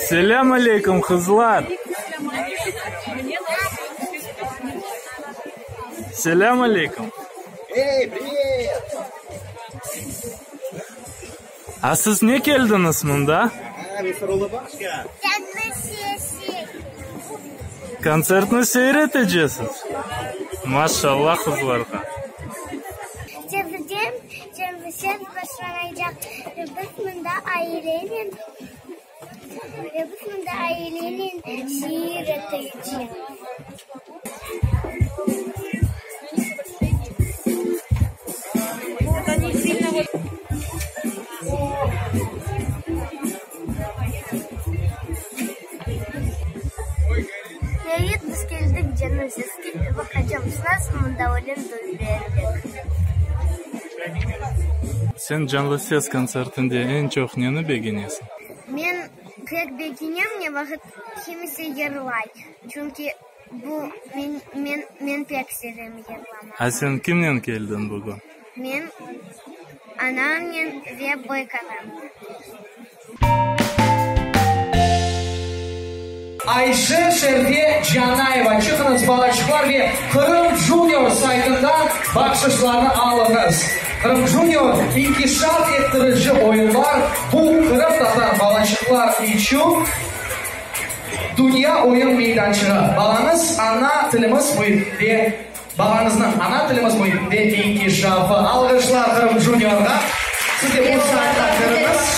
Selâm aleyküm, qızlar! Selâm aleyküm! A siz ne keldiñiz mında? Kontsertni seyir etecesiz? Maşallah qızlarğa! Niayet, biz keldik Canlı seske ve baqacağımız, nasıl mında ölen dülberlik. Sen Canlı ses kontsertinde eñ çoq neni begenesiñ? Men pek begenem, ne vaqıt kimse yırlay, çünki bu, men, men, men pek sevem yırlamağa. A sen kimnen keldiñ bugün? Men anamnen ve büyükanamnen. Ayşe Şerfe Canayeva, Çıqıñız, balaçıqlar ve Qırım Junior saytından bahşışlarnı alıñız. Qırım Junior, inkişaf ettirici oyunlar, bu qırımtatar balaçıqlar içün dünya oyun meydançığı. Balañız ana tilimiz müitinde, balañıznıñ ana tilimiz müitinde inkişafı. Alğışlar Qırım Juniorğa. Siz de bu saytqa kiriñiz.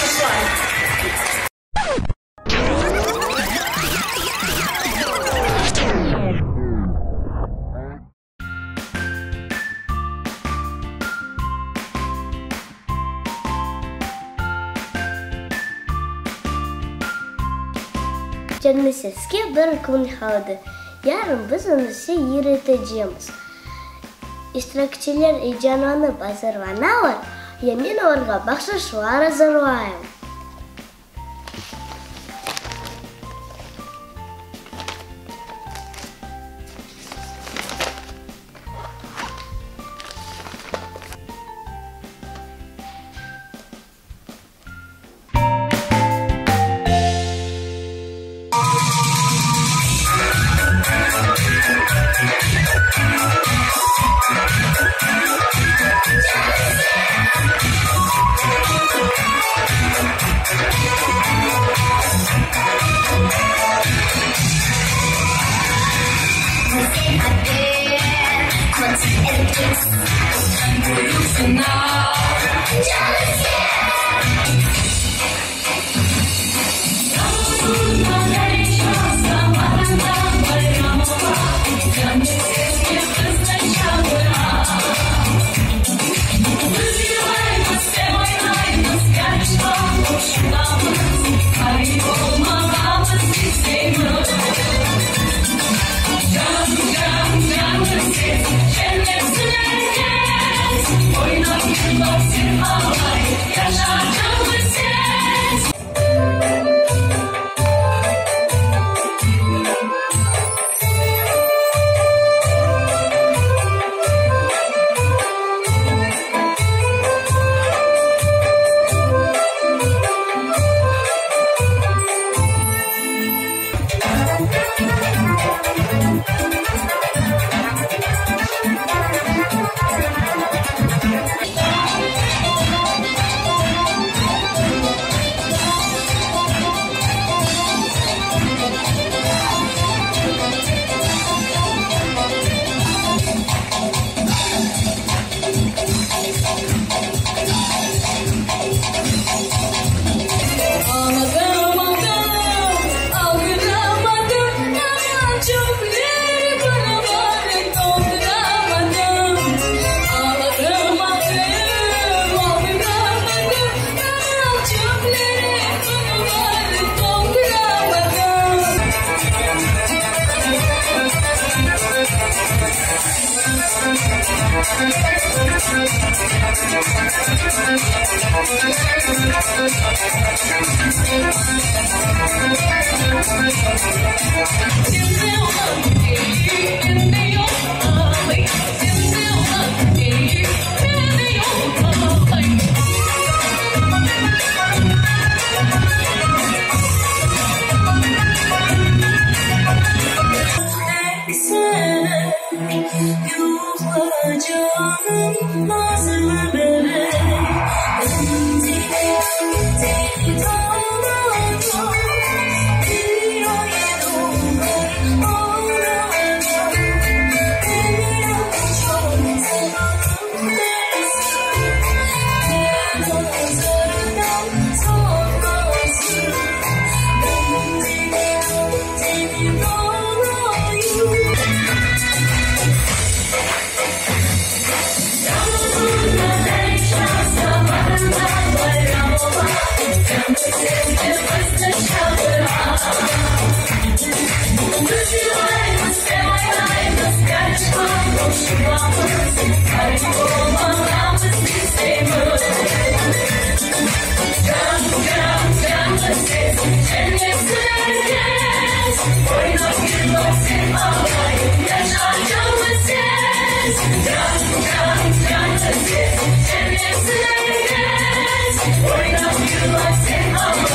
Canlı seske bir kün qaldı. Yarın biz onı seyir etecemiz. İştirakçiler eyecanlanıp azırlanalar, ya men olarğa bahşışlar azırlayım. Oynap yırlap sen alay, Yaşa canlı ses, Can, can, canlı ses, Emeksiz er kes. Oynap yırlap sen alay.